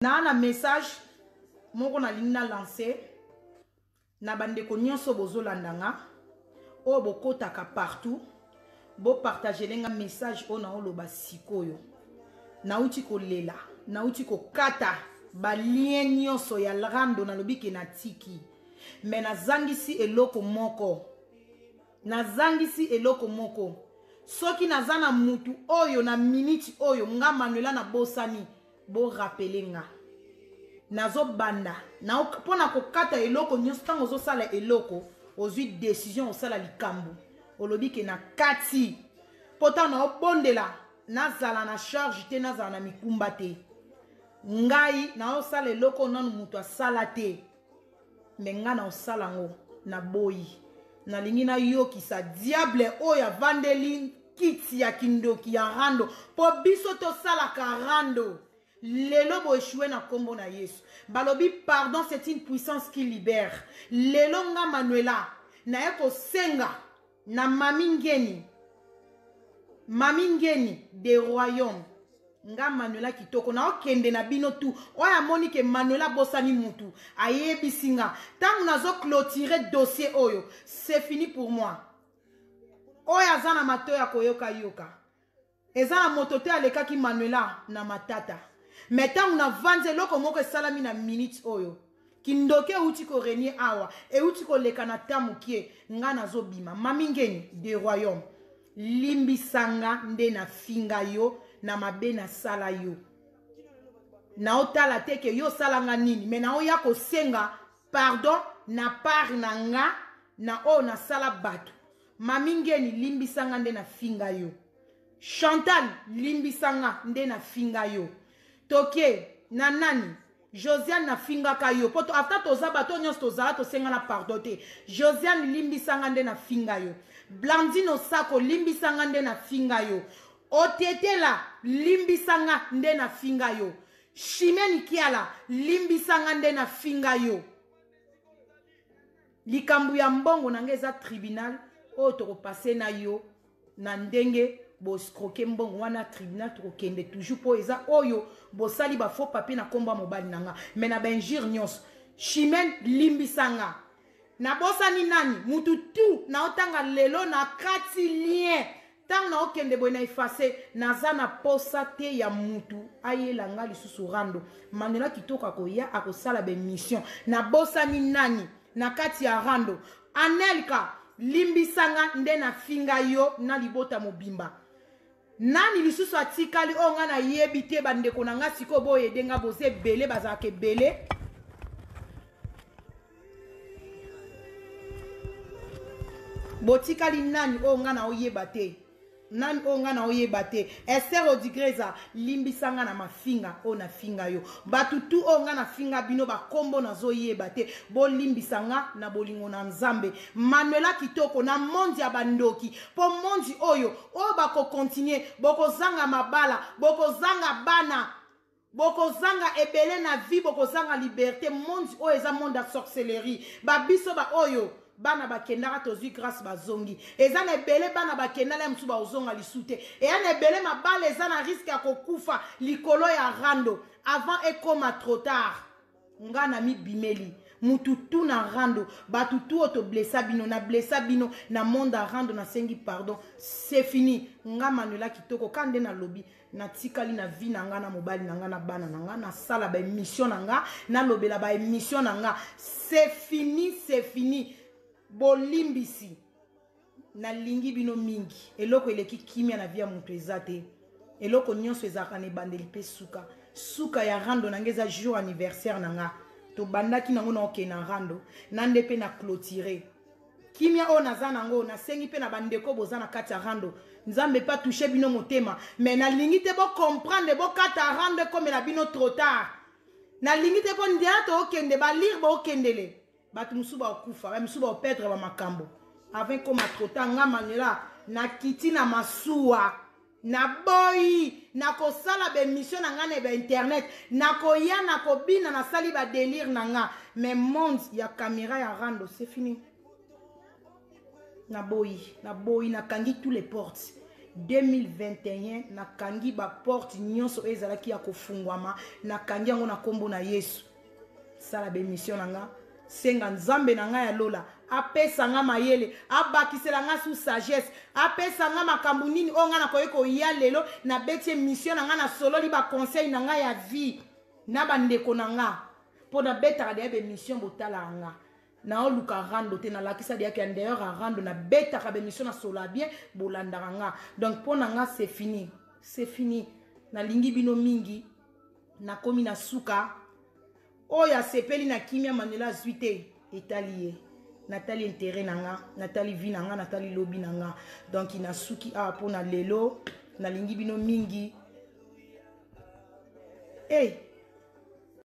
Naa na message moko nalingi na lancer na bandeko nyonso bozolanda nga oyo bokotaka partout bopartagele nga message oyo naoloba sikoyo. Nauti kolela, nauti kokata balien nyonso ya rando, nalobi ke natiki me nazangisi eloko moko, nazangisi eloko moko. Soki naza na mutu oyo na minute oyo nga Manuela nabosani, bo rappeler nga. Nazo banda na pona kokata eloko nyonso. Ntango ozosala eloko, ozwi decision osala likambo, olobi ke na kati mpo ntango naobondela nazala na charge te, nazala na mikumba te. Ngai naosala eloko nanu moto asala te, me ngai naosala yango, naboyi. Nalingi nayokisa diable oyo avandeli kiti ya kindoki ya rando, mpo biso tosalaka rando lelo boeshue na nkombo na Yesu. Balobi pardon, c'est une puissance qui libère. Lelo nga Manuela naye kosenga na Mami Ngeni, Mami Ngeni de Royaume, nga Manuela kitoko naokende na bino tu oyo amoni ke Manuela abosani mutu ayebisi nga ntango nazo clôturer dossier oyo, c'est fini pour moi. Oyo aza na matoyi ya koyoka yoka, eza na moto te alekaki Manuela na matata. Me ntango navandi, eloko moko esalami na minute oyo, kindoki euti korenie awa, euti koleka na ta mokie. Nga nazobima. Mami Ngeni de Royaume, limbisanga nde nafinga yo na mabe nasala yo. Naotala te ke yo osalanga nini, me naoya kosenga pardon na part na nga na oyo nasala bato. Mami Ngeni, limbisanga nde nafinga yo. Chantal, limbisanga nde nafinga yo. Toke na nani? Josiane, nafingaka yo po ata toza bato nyonso tozala tosengana pardon te. Josiane, limbisanga nde nafinga yo. Blandine Osako, limbisanga nde nafinga yo. Otetela, limbisanga nde nafinga yo. Chimene Kiala, limbisanga nde nafinga yo. Likambo ya mbongo na nga eza tribunal oyo tokopase na yo na ndenge boescroke mbongo wana. Tribunal tokokende toujours mpo eza oyo bosali ba faux papier na nkombo ya mobali na nga, me na bainjure nyonso. Chimene, limbisanga. Nabosani nani? Mutu tu naotanga lelo na kati lien ntango naokende boye na efase, naza na posa te ya mutu ayela nga lisusu rando. Manuela kitoko akoya akosala baemission. Nabosani nani na kati ya rando? Anelka, limbisanga nde nafinga yo na libota mobimba. Nani lisusu atikali oyo nga nayebi te? Bandeko na nga sikoyo boyede nga, boza ebele, bazalaka ebele. Botikali nani oyo nga naoyeba te? Nani oyo nga naoyeba te? Ester Odigreza, limbisa nga na mafinga oyo nafinga yo. Bato tu oyo nga nafinga bino bakombo nazoyeba te, bolimbisa nga na bolingo na Nzambe. Manuela kitoko na mondi ya bandoki, mpo mondi oyo oyo bakokontinue, bokozanga mabala, bokozanga bana, bokozanga ebele na vie, bokozanga liberté. Mondi oyo eza monde ya sorcellerie. Babiso ba oyo bana bakendaka, tozwi grâce, bazongi. Eza na ebele bana bakenda na mosusu baozonga lisu te. Eya na ebele mabala eza na risque ya kokufa likolo ya rando avant ekoma trop tard. Nga na mibimeli mutu tu na rando, bato tu oyo toblesa bino, na blesa bino na monde ya rando, nasengi pardon, c'est fini. Nga Manuela kitoko ka nde nalobi, natikali na vie na nga na mobali na nga na bana na nga, nasala baémission na nga, nalobela baémission na nga. C'est fini, c'est fini. Bolimbisi, nalingi bino mingi. Eloko eleki kimia na vie ya moto eza te. Eloko nyonso ezalaka na ebandeli mpe suka. Suka ya rando na nga eza jour anniversaire na nga tobandaki nango, na okende na rando na nde mpe na clôturer kimia oyo naza nango. Nasengi mpe na bandeko boza na kati ya rando, Nzambe mpe atouche bino motema, me nalingi te bocomprendre bokata rando ekomela bino trop tard. Nalingi te mpo ndia tookende balire bookendele bato mosusu bakokufa, bamisusu baoperdre bamakambo avant ekoma trop tard. Nga Manuela nakiti na masuwa, naboyi nakosala baemission na nga na bainternet, nakoya nakobina, nasali badelire na nga, mais monde ya caméra ya rando, c'est fini. Naboyi, naboyi, nakangi tous les portes. 2021 nakangi baporte nyonso oyo ezalaki ya kofungwama, nakangi yango na nkombo na Yesu. Sala bemission na nga, senga Nzambe na ngai ya lola apesa nga mayele, abakisela nga su sagesse, apesa nga makambo nini oyo nga nakoki koya lelo nabeti emission na nga, nasololi baconseil na ngai ya vie na bandeko na nga, mpo nabetaka deya bemission, botalaka nga. Naoluka rando te, nalakisa deyaki ya ndeyor ya rando, nabetaka bemission, nasolola bien, bolandaka nga. Donc mpo na nga c'est fini, c'est fini. Nalingi bino mingi, nakomi na suka. Oyo asepeli na kimia, Manuela azwi te, etali ye. Natali intérêt na nga, natali vie na nga, natali lobi na nga. Donc nasuki awa mpo na lelo, nalingi bino mingi. Hey.